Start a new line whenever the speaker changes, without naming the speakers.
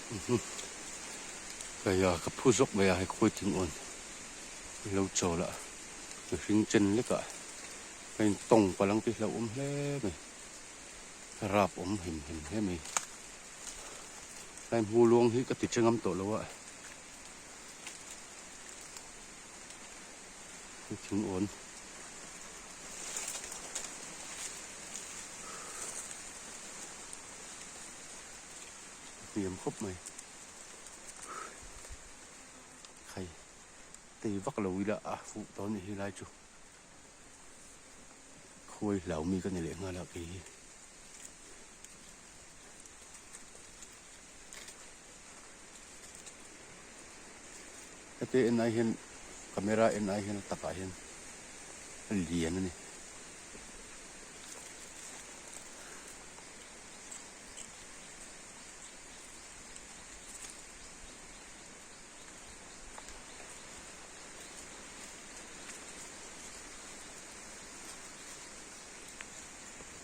Kei a ka phu zawk mai a hei khawi thing awn lo chawl a mihring chen lek ah ka in tawng palh ang tih hlauhawm hle mai ka rap awm hem hem hle mai tlai hmu luang hi ka ti che ngam tawh lo a thing awn. Hniam khawp mai. Khai tei vak lo ila a fuh dawn ni hi lai chu. Khuai hlau mi ka ni leh nghal a kei hi. Heti en ai hian camera en ai hian a takah hian a lian a ni.